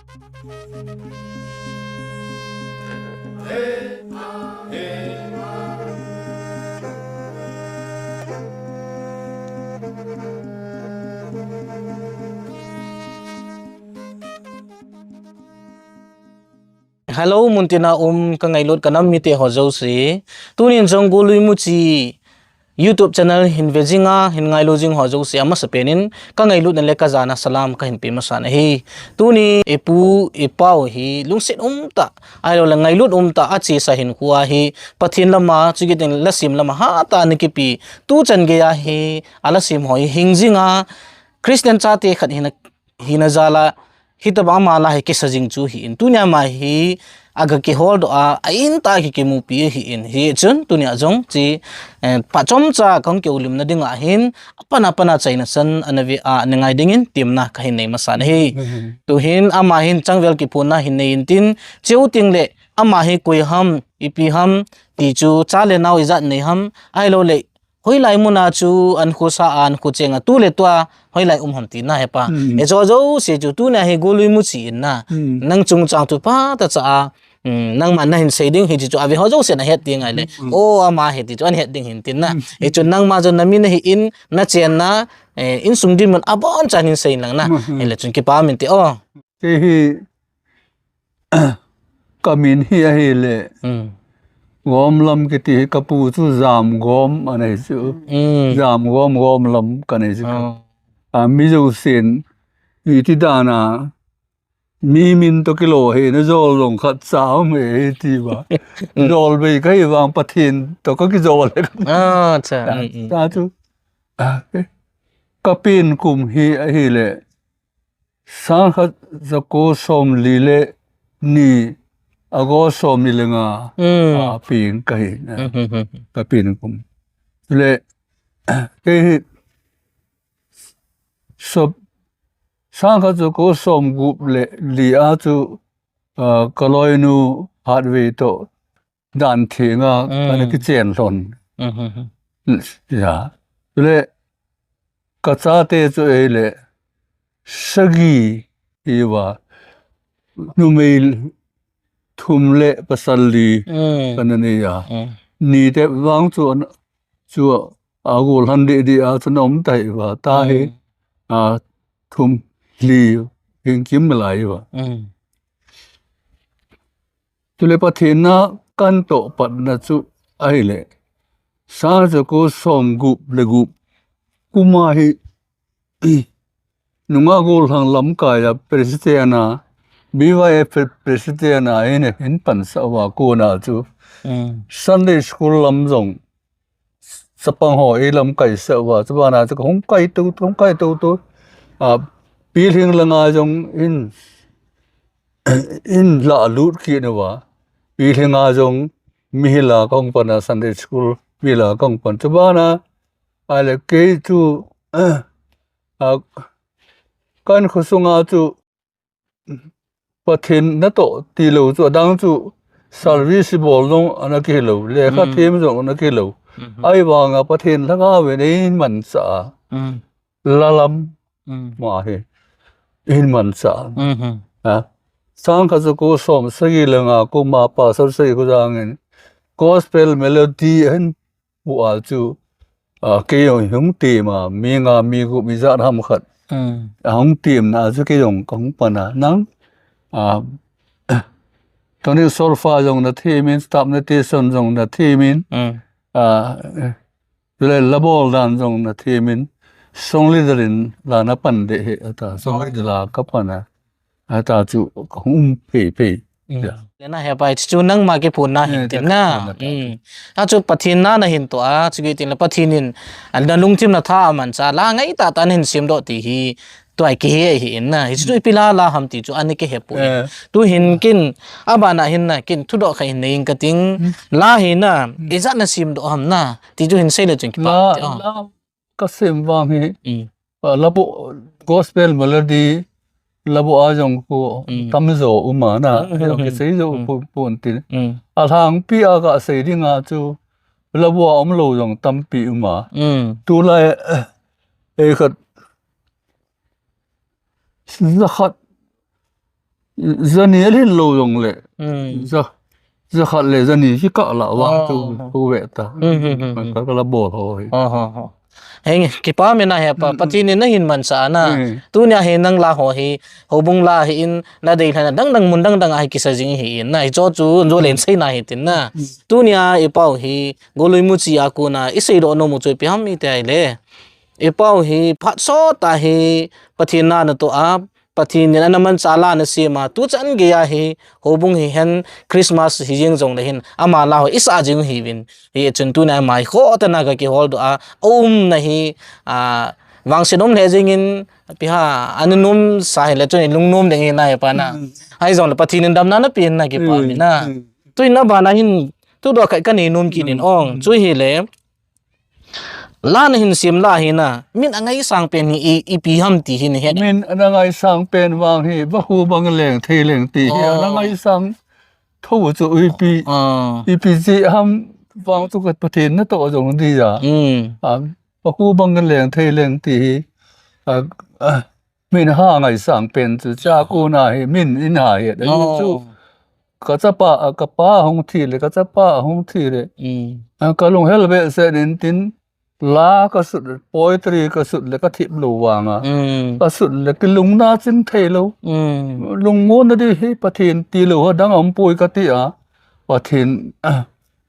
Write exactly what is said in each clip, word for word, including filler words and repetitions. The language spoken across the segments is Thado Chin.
Hello, muntina um ka ngailut ka nam mite ho jouse. Tunin jong Golui Muchi YouTube channel hin ve jinga, hin ngailu jing ho jouse amasa penin ka ngailut na le ka jana salam ka hin pe masa na hi. Tuni ipu, ipau hi lungset umtah, ahilou le ngailut umtah a chesa hin khua hi Pathen lama, chukit in lasim lama hatah a ana kipe. Tuchan geiya hi a lasim ho hi hing jinga, Christian chate khat hina, hina jal a, hitobang ama la hi kisa jing chu ahin. Tunia ama hi aga kihol doh a, a in tah a kikimupi ahin. Hichun, tunia jong chi, eh, phat chomcha kahung kiu lim na dinga hin, apan apan a chaina chan ana ve a, ana ngai dingin temna ka hin nei masa na hi. Mhm. Tuhin ama hin changvel kiphonna hin nei intin, cheu teng le ama hi koi ham, ipi ham, ti chu cha le nao ijat nei ham, ahilou le, hoilai muna chu ana khosa a, ana kho chenga tu le tua hoilai um ham tina hepa. Mm. Hicho jouse chu tunia hi Golui Muchi in na. Mm. Nang chungchang chu phatah cha a, mm, nangma na hin sei ding hi chu ave ho jouse na het ding ahile. Mm. O, ama hi ti chu ana het ding hin tin na. Mm. Hichu nangma jong na min ahin, na chenna, eh, insung dinmun abonchan hin sei lang na. Mm. Hile chun kipa min te o. Kei hi ka min hi ahile, mm, Gomlam kiti hi ka pu chu Jamgom ana hi chu. Mm. Jamgom, Gomlam ka nei chu. Oh. A, mi jousen iti dan a mi min toh kilou hi na jol jong khat cha um e ti uva. Mm. Jol bei ka hi vang Pathen toh ka kijol e. Ah, cha. Mm, mm. Ta chu. A, eh, ka pen kum hi ahile, sangkhat jako somli le ni, ago somni le nga, mm, a pen ka hi na. Mm, mm, mm. Ka pen kum. Le, kei hi, sop, sangkhat jako somgup le li a chu, a, ka loinu Hatvei toh dan thenga, mm, kana kichen lhon. Mhm. Ya. Le ka chate chu eile sagi hi uva, numei thum le pasal li, mm, kana nei a. Mm. Ni te vang chu an, chu a gollhang didi a chu na um tai uva. Ta hi, mm, a, thum li hing kim lai uva. Mm. Chule Pathen na kan toh patna chu ahile, sangkhat jako somgup le gup kum a hi, nungah gollhang lamkai a president a, B Y F president a hin, hin pansah uva kona chu. Mm. Sunday school lam jong chapang ho eilamkai sah uva, chubana chu kahung kai tou, hung kai tou tou. A, Pilhing langa jong hin, hin lalut kit uva. Pilhing a jong mihil a kahung pan a, Sunday school mihil a kahung pan. Chubana, ahile kei chu, a, kan khosung a chu Pathen natoh tilou chu, adang chu service bol jong ana kihilou, lekha, mm, them jong ana kihilou. Mhm. Ahivanga Pathen lhagao in eihin mansah a. Mm. Lalam, mm, ma hi eihin mansah a. Mhm. Ha? Sangkhat jako somsagi le nga kum a Pastor Seikhojang in Gospel Melody ahin pu a chu, a, kei jong hung tem a, mi nga, mi gup, mi jat ham khat. Mm. Ahung temna a chu kei jong kahung pan a. Nang, a, tonic solfa jong na them in, staff notation jong na them in, mm, a, chule la bol dan jong na them in, song leader in la na pan ding ahi ata, song leader la ka pan a. Ata chu kahung um phei phei. Mm. Ya. Le na hepa chu nangma kiphonna, eh, hin tin na. Mm. Achu Pathen na nahin toh a, chu kitin le Pathen in, a, na lungthim na tha amanchah la ngai tah tah nahin sem doh ti hi, tua kihe ahi in na. Hichu, mm, ipi la la ham ti chu ana kihe poi. Eh. Tuhin kin, abana hin na, kin thudoh khat hin nei ing kating, mm, la hi na, mm, ijat na sem doh ham na, ti chu hin sei le chun kipa la, ti, oh. La ka sem vang hi, mm, a, labu, gospel melody, labu a jong khu, mm, tamjo um a na, mm, jong, mm, kisei jo, mm, pon, pon tin. Mm. Alhangpi a kasei dinga chu, labu a umlou jong tampi um a. Mm. Tulai, eh, ei khat, jakhat, Jani alhin lou jongle. Hmm. Ja, ja khat le jani hi ka la va. Oh. Tu, tu ve ta. Hmm, hmm, hmm, hmm. Ka, ka la bol ho hi. Oh, oh, oh. Henge, kipa mina hepa, hmm, Pathen in nahin manchah na. Hmm. Tunia hi nang la ho hi, houbung la hi in, nadei lhana dang dang mun dang dang a hi kisa jing hi in na. Hicho chu, jo len, hmm, sei na hi tin na. Hmm. Tunia i pau hi, Golui Muchi a kona, i seidoh nom u chu ipi ham iti le. I pau hi, phat sot a hi, Pathen na natoh a, Pathen in ana manchah la nasem a, tuchan gei a hi, houbung hi hen, Christmas hi jeng jongle hin, ama la ho i sah jing u hiuvin. Hichun tunia mai kho tana ka kihol doh a, aumna hi, a, vangset um le jing in, ipi ham, ana nom sa hile chun i lungnom ding hi na hepa na. Hmm. Hijongle Pathen in damna napeh in na kipa, hmm, mina. Hmm. Tuin abana hin, thudoh khat ka nei nom kit in, hmm, ong. Hmm. Chu hile, la nahin sem la hi na, min angaisang pen hi i, ipi ham ti hi nahet. Min angaisang pen vang hi, vakhu bang leng thei leng ti hi, oh, angaisang thou chu ipi, ah, ipi jeh ham vang chu ka Pathen natoh jong dia. Hmm. Ah, vakhu bang leng thei leng ti hi, ah, ah, min ha ngaisang pen chu, cha kona hi, min in ha het. Ahi chu, oh, ka chapa, ka pa hung thi le, ka chapa hung thi le. Hmm. Ah, ka lunghel behseh in tin, la ka sut, poetry ka sut le ka thip lou vang a. Hmm. Ka sut le kilungna chim thei lou. Hmm. Lungmonna di hi Pathen tilou ha dang aum poi ka ti a. Pathen,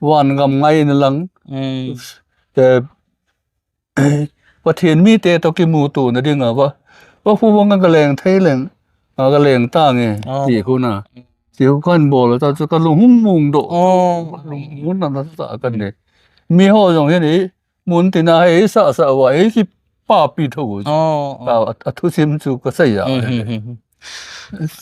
van gam ngai na lang. Hmm. Eh, Pathen mite toh kimuto na ding a va. Vakhu bang ka leng thei leng, a ka leng tange, oh, ti khu na. Ti khu kan bol ta chu ka lung hung mong doh. Oh. Lung hung na na sa kan ne. Mi ho jong hin i, mun tina hi sa sa va, i kipapi thou. Oh, oh. Ta a, a thusim chu ka sei a. Hmm, hmm, hmm, hmm.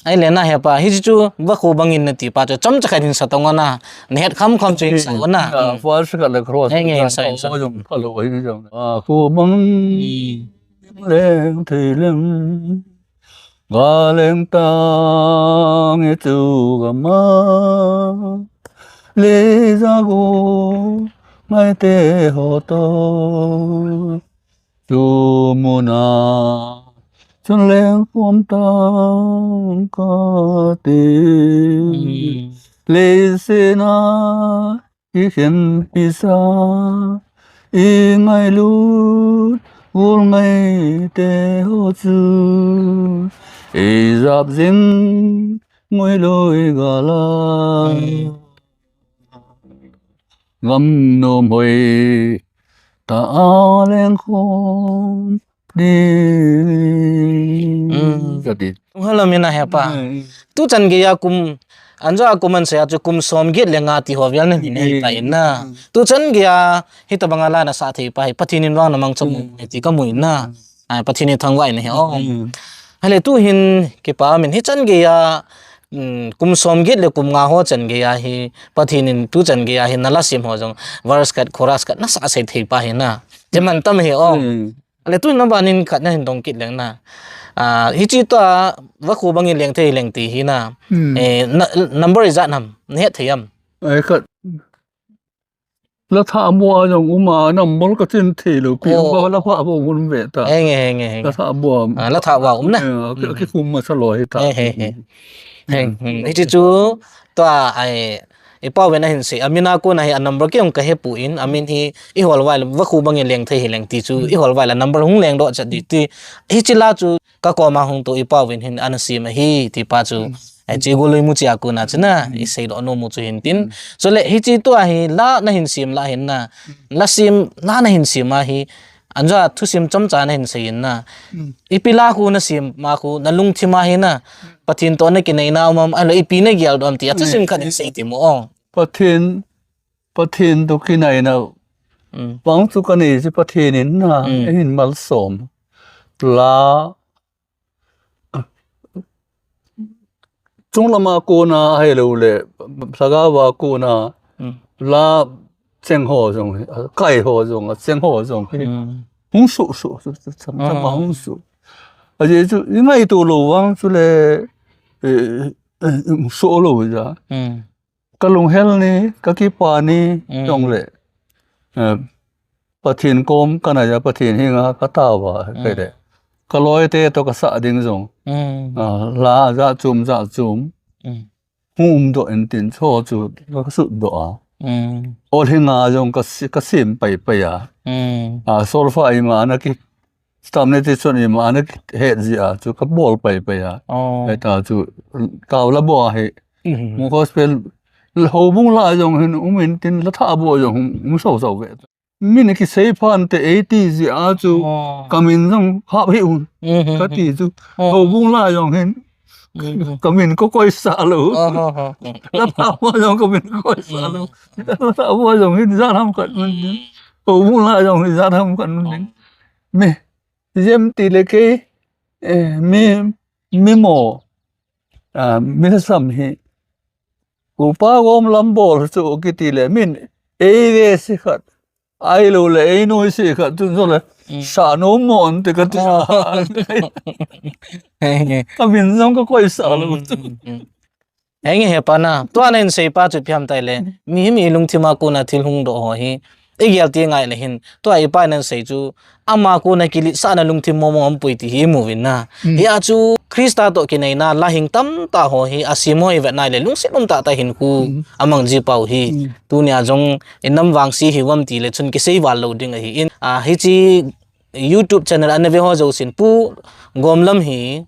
Ahile na hepa, hichu, vakhu bang in nati pa chu, chomcha khat hin sa tong na, nahet kham kham chu hin sa na. Ah, hmm. First ka le cross. Henge, hin sa, hin sa. Jong, ka lo, hin jong. Vakhu bang, hmm, leng thei leng, ga leng tange chu gam a, le ja go, ngai te ho toh. Chu mun a chun leng khom tang kati. Hmm. Leiset a i khenpi sa, i ngailut gol ngai te ho chu, i jap jing ngoi loi ga la. Hmm. Gam nom hoi ta a leng khom ding. Hmm. Ka ti. Tung hala mina hepa. Hmm. Tuchan gei a kum, anjo a kum an sei a chu kum som get le nga ti ho vel na nei ta in na. Hmm. Tuchan gei a hitabang a la na sa thei pa hi Pathen in vang na mang chom, hmm, ti ka mu in na. Hmm. Ai, Pathen in thangvah in he, oh. Hmm. Hale tu hin kipa min hichan gei a, mm, kum som get le kum nga ho chan gei a hi, Pathen in tuchan gei a hi na la sem ho jong, verse khat, chorus khat, na sa sei thei pa hi na. Te man tam he, oh. Hmm. Hale tu hin na ban in khat na hin dong kit leng na. Ah, hichi tua, vakhu bang in leng thei leng ti hi na. Hmm. Eh, na, number ijat ham, na het thei ham. Ai khat. La thah bua jong um a, number ka chin thei lou pi, oh, ba la phah bou um ve ta. Henge, henge, henge. La thah bua. Ah, la thah bua um na. Eh, ki, hmm, kikhum masa lou hi ta. He, he, he. Hmm. He, hmm. Hichi chu, tua, ai, i pau ven a hin sei, a min a kona hi a number kei jong ka he poi, a min hi, i hol vai la, vakhu bang in leng thei hi leng ti chu, hmm, i hol vai la number hung leng doh chat di ti. Hichi la chu, ka koma hung to i pau ven hin ana sem ahi, ti pa chu. Hmm. Eh, chi Golui Muchi a kona chu na, hmm, i seidoh nom u chu hin tin. Hmm. Chule, hichi tua hi la na hin sem la hin na. Hmm. La sem, la na hin sem a hi. Anjo a thusim chomcha na hin sei in na. Hmm. Ipi la khu na sem a khu, na lungthim a hi na. Hmm. Pathen toh na kinai na um am, ahilou ipi na gel doh am ti a thusim khat hin sei ti mo. Pathen, Pathen toh kinai na. Hmm. Bang chu ka nei chu Pathen in na, hmm, hin malsom. La Chunglam a kona ahilou le, lhagao a kona, hmm, la cheng ho jong, kai ho jong, cheng ho jong hi. Hmm. Hung suh, suh, suh, suh, cham, cham a, hmm, hung suh. Ajeh chu, i ngaito lou vang chu le, eh, eh, hung suh lou ja. Hmm. Ka lunghel ni, ka kipa ni, hmm, jong le. Eh, Pathen kom ka nai a, Pathen henga ka tao a, hmm, kei le. ka loite toh ka sah ding jong. Mm. Ah, la ja chum, ja chum. Mm. Hung um doh in tin cho chu ka sut doh a. Mm. Ol hinga jong ka si-, ka sim pai pai a. Mm. Ah, solfa ima na ki stamp ne ti chun ima na ki het ji a chu ka bol pai pai a. Oh. Heta chu tau la bo a he. Mm. Mu gospel houbung la jong hin um in tin la tha bo jong um so so ve. Min kisei phan te eighty ji a chu. Oh. Ka min jong hap hi un. Mm-hmm. Ka ti chu. Oh. Houbung la jong hin. Mm-hmm. Ka min ko koi sa lo. Oh, oh, oh. La tha bo jong ka min ko koi sa lo. Mm. La tha bo jong hin ja tham kan. Mm. Houbung la jong hin ja tham kan. Oh. Mi, jem ti le ke, eh, mi, mi mo, ah, mi sam hi. Upa gom lam bol chu kiti le min, ei ve si khat. Ai lo le, ei noi si khat, tun so le, mm, sa no mo an te ka ti. Oh. Ka min jong ka koi sa lo. Mm, mm, mm. Henge he pa na, tua na in sei pa chu piam tai le, mm, mi hi mi lungthim a kona thil hung doh ho hi, i gel ti ngai le hin, tua i pa na in sei chu, ama kona kiletsahna lungthim mong mong aum poi ti hi i mu uvin na. Mm. Hia chu Christa toh kineina la hing tamtah ho hi a sim ho i vet nai le lungset um tah tah hin khu, mm, a mang ji pau hi. Mm. Tunia jong i nam vangse hi uvam ti le chun kisei val lo ding ahi in. A, hiche YouTube channel ana ve ho jousen Pu Gomlam hi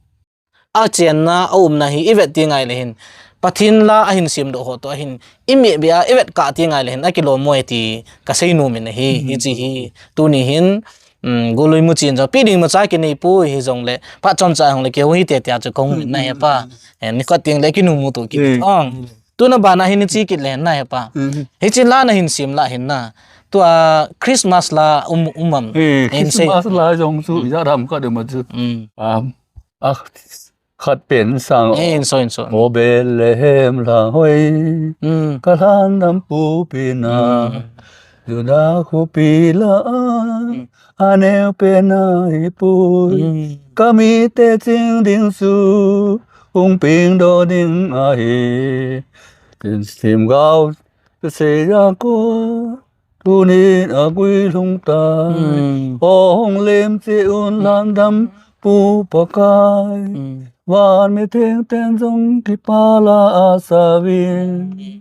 a chenna, a umna hi i vet ti ngai le hin, Pathen la a hin sim doh ho toh a hin, i mi bia i vet kah ti ngai le hin, a kilom mo e ti ka sei nom in ahi. Mm. Hiche hi, tuni hin, um, golui mu chin jong, pi ding ma cha kinei poi hi jong le, phat chom cha hong le keu hi te tia chu kong, mm, na he pa. Mm. Eh, ni khat ting le kinu mu tu kit, mm, ong. Tuna bana hin chi kit le na he pa. Mm. Hiche la na hin sim la hin na. Tua Christmas la um, um am. Eh, in sei. Christmas la jong chu, mm, ja dam ka de ma chu. Mm. Um, a khat pen sang. Eh, in so, in so. O Bethlehem lang hoi. Mm. Ka lhandampu pi na. Mm. Juda khopi la a. Mm. A neo pen ahi poi. Mm. Ka mite ching ding chu. Hung peng doh ding ahi. Tin themgao. Ka sei ja ko, tunin a guilhung tai. Mm. O hung lem cheh un lhandampu Pakai. Mm. Van mitheng ten jong kipah la a sa uvin. Mm.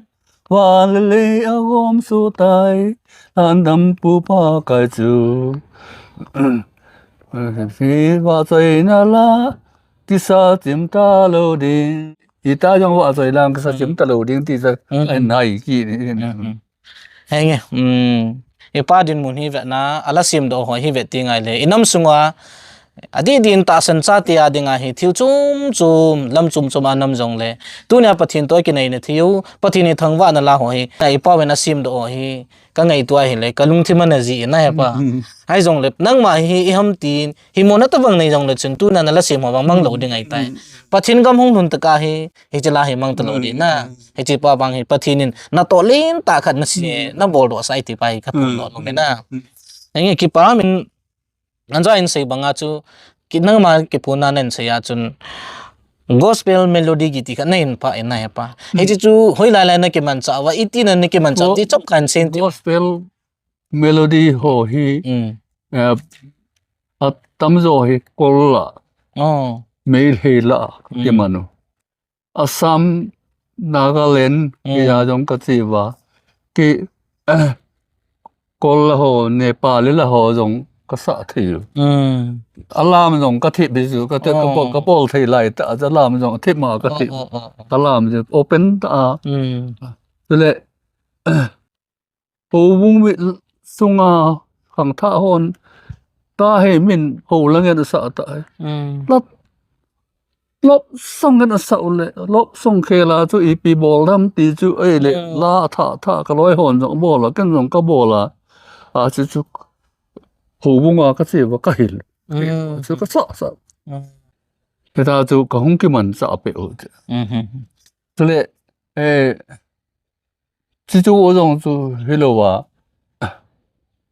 Van le lei a gom soh tai, lhandampu Pakai chu. Hi vahchoina la, kisa chim talou ding. Hita jong vahchoi lang kisa chim talou ding ti sa, mm, mm, a nai kit ni. Mm, mm. Henge, um, i pa dinmun hi vetna, a la sim doh ho hi vet ti ngai le. I nam sunga, a di din tahsan chate a dinga hi thil chom chom, lam chom chom a nam jong le. Tunia Pathen toh kineina thil, Pathen hi thangvahna la ho hi, i pa ven a sim doh ho hi, ka ngaito a hile, ka lungthim a na jih in ahi pa. Mm, mm. Ahi jong le, nangma hi, i ham tin, hi mo na tabang nei jong le chun, tuna na la sim ho bang mang lou ding ahi tai. Mm. Pathen gam hung lhun tah a hi, hiche la hi mang talou ding na. Mm. Hiche pa bang hi Pathen in natoh lentah khat na se, mm, na bol doh sah e ti pa hi ka phon doh nom e na. Mm. Henge kipa min, nangin sei banga chu, ki nangma kiphonna nan sei a chun, gospel melody kiti khat na hin pha in ahi pa. Mm. Hiche chu hoilai lai na kimanchah uva, iti na na kimanchah, go-, ti chomkhat sei in ti. Gospel melody ho hi, mm, eh, atamjo hi Kol la, oh, Meitei la, mm, kiman u. Assam, Nagaland, mm, kei a jong ka che uva. Ki, eh, Kol la ho, Nepali la ho jong ka sa thei u. Mm. A lam jong ka thip beh u, ka te, ka bol, oh, ka bol thei lai tah, a lam jong thip ma ka, oh, thip. Oh, oh, oh. A lam jong open tah a. Mm. Chule, eh, Houbung mi sunga khangthah hon, ta he min ho la ngen asa ta he. Mm. Love, love song ngen asa u le, love song khel a chu ipi bol dam ti chu ei le, mm, la tha, tha ka loi hon jong bol a, ken jong ka bol a. A chu chu houbung a ka che uva ka hil. Mm. Chu ka sa sa. Mm. Heta chu ka hung kimanchah peh u. Mm-hmm. Chule, eh, Chuchu jong chu hilou a.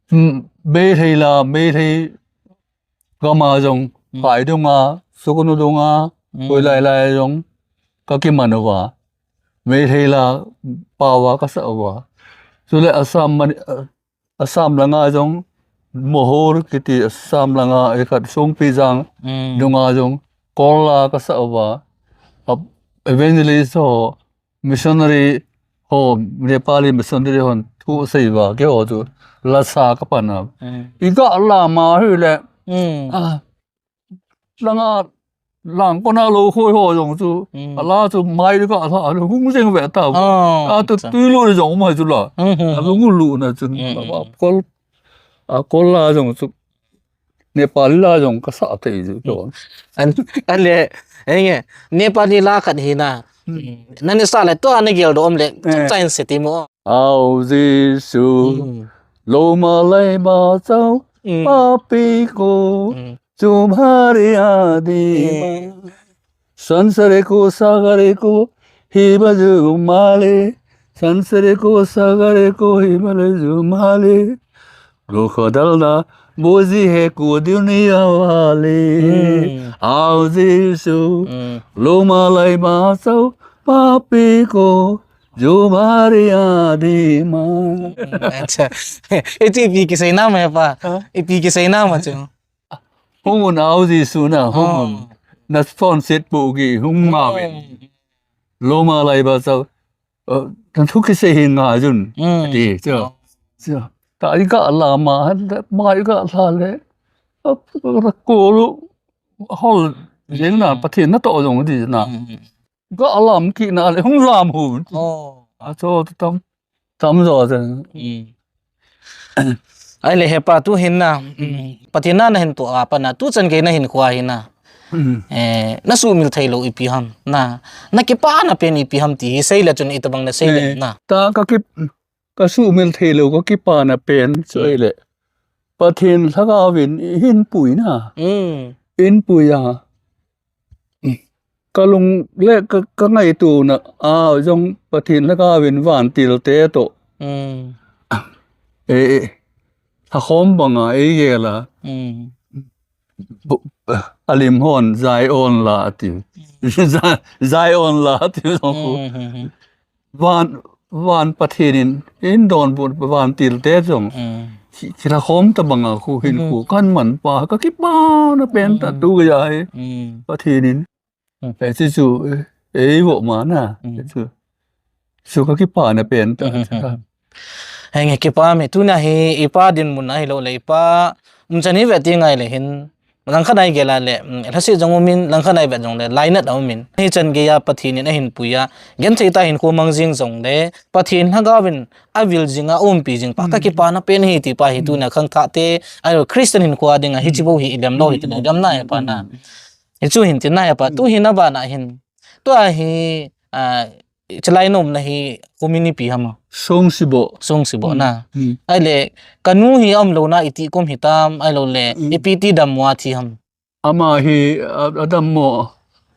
Hmm, Meitei la, Meitei gam a jong, hmm, Phaidung a, Sugnu dung a, hmm, hoilai lai jong, ka kiman uva. Meitei la, pao a ka sa uva. Chule Assam mani, Assam langa jong, Mohor kiti Assam langa, eh, khat Songpijang, mm, dunga jong, Kola kasa uva, a, evangelist ho, missionary ho, Nepali missionary hon, thu sei uva, keiho chu, lasa kapan a. Mm. Iga lama hile, mm, ah, langa, lang kona lou khoi ho jong chu, mm, ala chu mai ka la, hung jeng ve ta. Oh, a tu acha. Tui lu jong mai chu la. Mm, mm, a lung lu na chun, mm, mm, a kol, a kol la jong chu, Nepali la jong kasa thei chu. Mm. An, an le, enge, Nepali la khat hi na. Mm. Nani sa le to ana gel do om le, eh, chap chain se ti mo. Ao Jesu, mm, loma laiba chau, mm, papi ko, mm, तुम्हारी आदि में संसार को सागर को ही बजू माले, संसार को सागर को ही बजू माले, दुख दलना बोझी है को दुनिया वाले। Hmm. आओ यीशु, hmm, लो मलाई बाँचाओ पापी को, जो भारी आदि मा। Acha. Iti ipi kiseina ma pa. Ha? Ipi kiseina ma chu. Hung un, Ao Jesu na, hung un. Oh. Na son set pu ki, hung ma ve. Oh. Loma laiba chau. Eh, tan thu kisei hi ngai jun. Mm. Ti, chu. Oh. Chu. Ta i ka la ma, ma i ka la le. A, ra ko lu. Hol, jeng na, mm, Pathen na to jong di na. Mm. Ga lam kit na le, hung lam hun. Oh. A chu tam, tam jo chen. Mm. Ahile hepa tu hin na, mm, Pathen na na hin tu a pa na, tu chan gei na hinkho a hin na. Mm. Eh, na sumil thei lou ipi ham, na, na kipana pen ipi ham ti hi sei le chun itobang na sei le, eh, na. Ta ka ki, ka sumil thei lou, ka kipana pen, chu, mm, ahile. Pathen lhagao vin i hin pui na. Mm. In pui a. Ka lung le ka, ka ngaito na a jong Pathen lhagao vin vantil te to. Mm. Eh, eh. Lhakhom banga ei gel a. Mm. Bu-, a lim hon Zion la ati. Mm. Zi-, Zion la ati jong ku. Mm, mm, mm. Van, van Pathen in, in don bu vantil te jong. Mm. Ki, kilhakhom tabanga khu hin, mm, khu kan man pa, ka kipana pen ta, mm, tu ga ya hi. Mm. Pathen in. Mm. Pe chu chu, eh, ei vo ma na. Mm. Chu. Chu ka kipana pen ta. Mm, mm, mm. Henge kipa mi, tuna hi, i pa dinmun ahilou le, i pa, um, chan hi ve ti ngai le hin, langkhat a i gel a le, mm, lhaset jong um in, langkhat a i vet jong le, lainat a um in. Hichan gei a Pathen in ahin pui a, genthei tah a hinkho mang jing jong le, Pathen lhagao vin avil jing a, umpi jing pa, ka, mm, kipana pen hi ti pa hi, mm, tuna khangthah te, ahilou Christian hinkho a ding a, hichi, mm, bou hi i lem lou hi ti le, mm, lem na hepa na. Mm. Hichu hin ti na hepa, mm, tu hin a ban a hin. Tua hi, ah, Chulai na umna hi kum in ipi ham a? Songsiboh. Songsiboh, hmm, na. Hmm. Ahile, ka nu hi aum lou na iti kum hitam, ahilou le, hmm, ipi ti dammo a thi ham? Ama hi, a, adammo,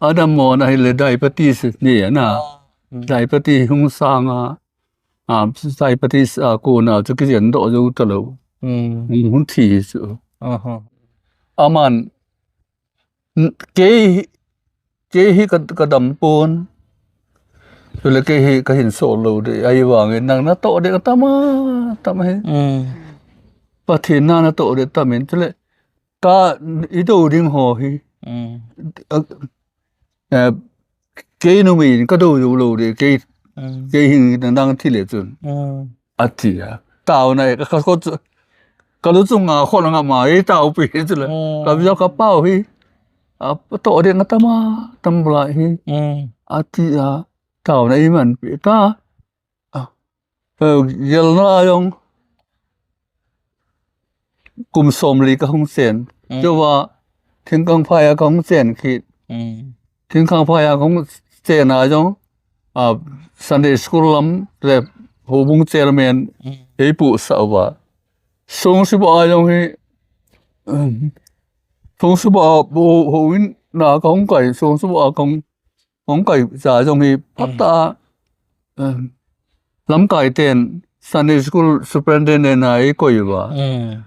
adammo na hile diabetes ni na. Oh. Hmm. Diabetes hung sang a, a, diabetes a kona chu kijen doh jou talou. Hmm. Hung, hung thi chu. Aha. Aman, N-, kei, kei hi ka, ka dam pon. Chule kei hi ka hin sol lou de. Ahivangin nang na toh de ka tam a, tam hi. Mm. Pathen na na toh de tam in. Chule ka i do ding ho hi. Mm. A, eh, kei numei in ka do jou lou de. Kei, mm, kei hin nang thi le chun. Mm. Ati a. Taona e, ka, ka, ka, ka lu chunga khon nga ma, e tao pi chu le. Mm. Ka visa ka pau hi. A, to de nga tama, tam bla hi. Mm. Ati a, taona i man pi ta. A, e, gel na jong. Kum som li ka hung sen. Mm. Chu va, thingkang phai a ka hung sen khi. Mm. Thingkang phai a ka hung sen a jong. A, Sunday school lam le houbung chairman, mm, ei pu sa uva. Songsiboh a jong hi, um, Songsiboh a ho, houin na ka hung kai, Songsiboh a ka hung, hung kai sa jong hi, mm, phat a, um, lamkai ten Sunday school superintendent na ei koi uva. Mm.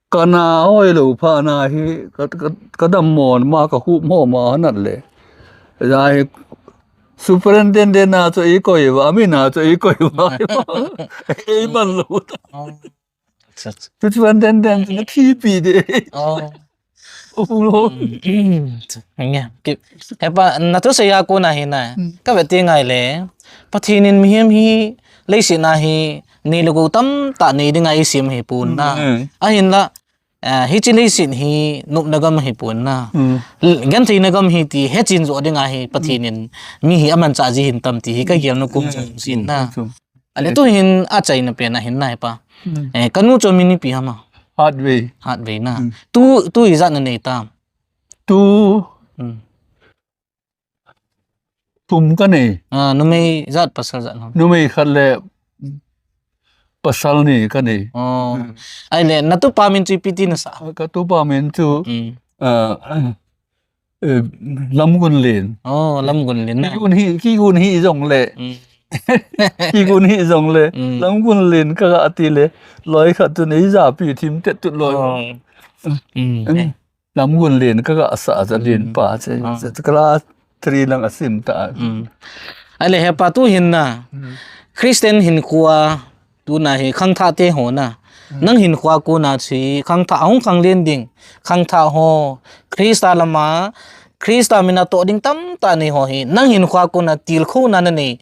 Ka na hoi lou phat na hi, ka, ka, ka dam mo ma ka hup mo ma hanat le. Ja hi superintendent na chu ei koi uva, mi na chu ei koi uva. Ei man lou ta. Oh. Acha, acha. Tutu an den den na thi pi de. Oh. Ulo. Hmm. Nge. Ki, hepa, na thusei a kona hi na. Hmm. Ka ve ti ngai le. Pathen in mihem hi leiset a hi nei le gou tamtah nei ding a eisem hi pon na. Hmm. Ahinla, eh, hiche leiset hi nopna gam hi pon na. Hmm. L-, gentheina gam hi ti hechen jo ding a hi Pathen in mi hi amanchah ji hin tam ti hi ka gel na kum jong sin na. Hmm. Ale tu hin achaina pen a hin na hepa. Hmm. Eh, ka nu chu min ipi ham a? Hatvei. Hatvei na. Hmm. Tu, tu ijat na nei tam? Tu Hmm. thum ka nei. Ah, numei ijat pasal ijat ham? Numei khat le pasal ni ka nei. Oh. Hmm. Ahile, na tupa min chu ipi ti na sa? Ka tupa min chu, Hmm. ah, eh, Lamgunlen. Oh, Lamgunlen na. Kigun hi, kigun hi jong le. Hmm. Kigun hi jong le. Hmm. Lamgunlen ka ga ti le. Loi khat tu nei japi thim tet tut loi. Oh. Hmm. Hmm. Eh, Lamgunlen ka ga sa ja len Hmm. pa che. Ah. Class three lang a sim ta. Hmm. Ahile hepa tu hin na. Hmm. Christian hinkho a Tuna hi khangthah te ho na. Hmm. Nang hinkho a kona chu khangthah ahung khanglen ding. Khangthah ho, Christa lama, Christa mina toh ding tamtah nei ho hi. Nang hinkho a kona tilkhouna na nei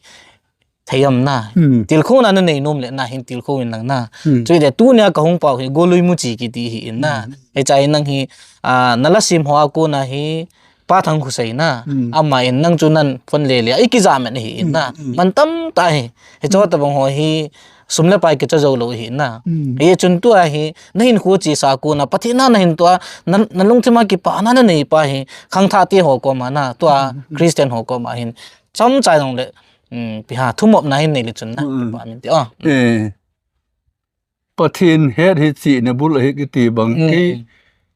thei am na. Hmm. Tilkhouna na nei nom le na hin tilkhou in lang na. Hmm. Chuti le tunia ka hung pao hi Golui Muchi kiti hi in na. Hmm. Hiche a hi nang hi, ah, na la sim ho a kona hi, Pa Thangkhosei na, Hmm. ama in nang chu nan phone le le, i kija men hi in na. Hmm, hmm. Man tamtah hi. Hiche Hmm. tabang ho hi, sum le pai kicha jou lou hi in na. Hmm. Hichun tua hi, na hinkho chesa kona, Pathen na na hin tua, na, na lungthim a kipana na nei pa hi, khangthah te ho koma na, tua Hmm, hmm. Christian ho koma hin. Chomcha jong le, um, ipi ham, thumop na hin nei le chun na, Hmm. kipa min ti, oh. Eh. Pathen het hi chihna bul ahi kiti bang Hmm. kei,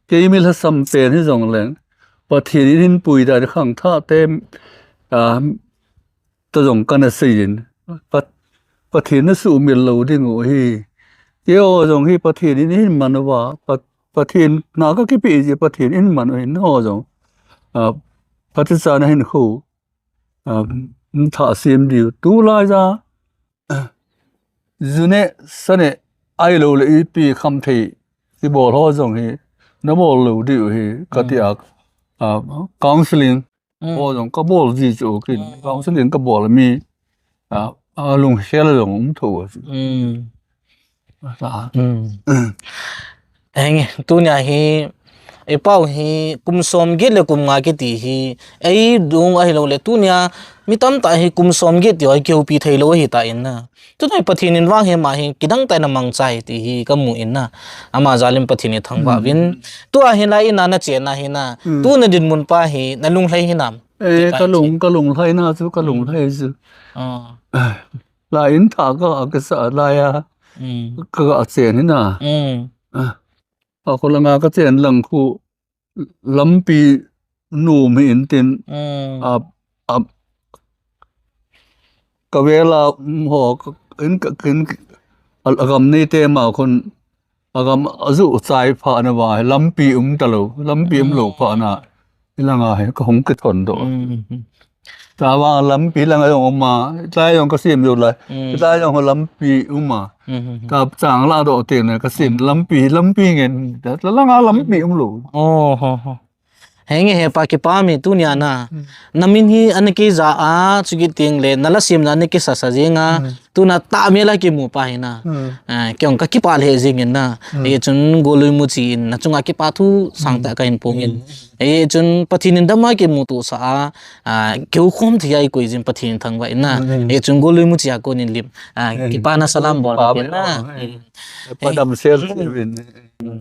kei mi lhasam pen hi jong leng. Pathen in hin puida khangthah te, ah, ta jong kana sei in. Pat-, Pathen na sumil lou ding u hi. Kei ho jong hi Pathen in hin man uva. Pat-, Pathen na ka kipe ji Pathen in man u hin ho jong. Ah, Pathen cha na hinkho. Ah, thah sem diu. Tulai ja. Ju ne, sa ne, ahilou le ipi khamthei, kibol ho jong hi, na bol lou diu hi, ka ti a, Hmm. ah, counseling, Hmm. ho jong ka bol ji chu kin, Hmm. counseling ka bol mi, ah, alunghel jong um tho a chu. Hmm. Ah. Hmm. Henge, tunia hi, i pau hi kum som get le kum nga kiti hi, ei dung ahilou le tunia, mi tamtah hi kum som get ti ho hi kihoupi thei lou ahi ta in na. Tuna hi Pathen in vang hi ama hi kidang tah in amangcha hi ti hi ka mu in na. Ama jal in Pathen hi thangvah uvin. Hmm. Tua hi na in na na chena hi na. Hmm. Tu na dinmun pa hi na lunglhai hi nam. Eh, ka lung, ka lunglhai na chu, ka lunglhai chu. Ah. La in tha ka, ka sa lai a. Hmm. Ka, ka chen hi na. Hmm. Ah. A kho langa ka chen lang khu lampi nom hi in tin, Hmm. a, a, ka vela, um, ho, ka, in ka, in, a, agam nei te ma khun, agam aju chai pha na va, lampi um ta lou, lampi um lou pha na, Hmm. i langa hi ka hung kithon doh. Hmm. Tua vang lampi langa jong um a, tua jong ka sem jou lai. Hmm. Tua jong lampi um a. Hmm, hmm, hmm. Tua chang la doh teng na ka sem Hmm. lampi, lampi ngen. Tua langa lampi um lou. Oh, ho, ho. Henge hepa kipa mi tunia na. Hmm. Na min hi ana kija a, chukit teng le, na la semna ana kisasa jing a. Hmm. Tuna tah mel a kimu pa hi na. Hmm. Eh, kei jong ka kipah lheh jing in na. Hmm. Hichun Golui Muchi in na chunga kipa thu sangtah Hmm. ka hin phong in. Hmm. Hichun Pathen in dam a kimuto sah a, ah, kihoukhom thei a i koi jing Pathen thangvah in na. Hmm. Hichun Golui Muchi a kon in lim, ah, Hmm. kipana salam bol Pa pen na. Hmm. Pa damsel Hmm. se vin. Hmm.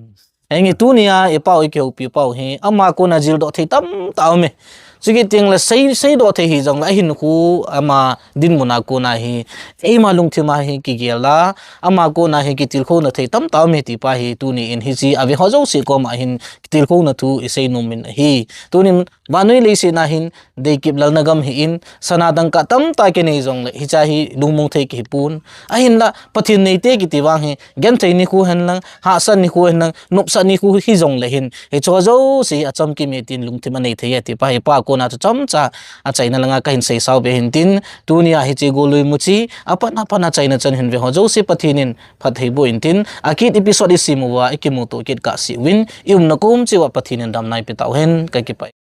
Henge tunia i pau i kihoupi pau hi, ama kona jil doh thei tamtah um e. Chukit teng le sei, sei doh thei hi jong le ahinkho ama dinmun a kona hi, eima lungthim a hi kigel a, ama kona hi kitilkhouna thei tamtah um e ti pa hi tuni in hiche a ve ho jouse koma hin kitilkhouna thu i sei nom in ahi. Tunin vannoi leiset na hin, deikip lalna gam hi in, sana dangka tamtah kinei jong le, hiche hi lungmong thei kihi pon. Ahinla, Pathen neite kiti vang hi, genthei nikho hen lang, hahsat nikho hen lang, nopsat nikho hi jong le hin, hiche jouse hi achamkim e tin lungthim a nei thei e ti pa hi pa kon Na chu chomcha achaina langa kahin seisau be hintin, tunia hiche golui muchi, apat apat achaina chan hin ve ho jouse Pathen in phatthei boh intin, akit episode isem uva ikimuto kit kahse uvin, iumna kom cheh uva Pathen in damna eipe tauhen, kakipah e.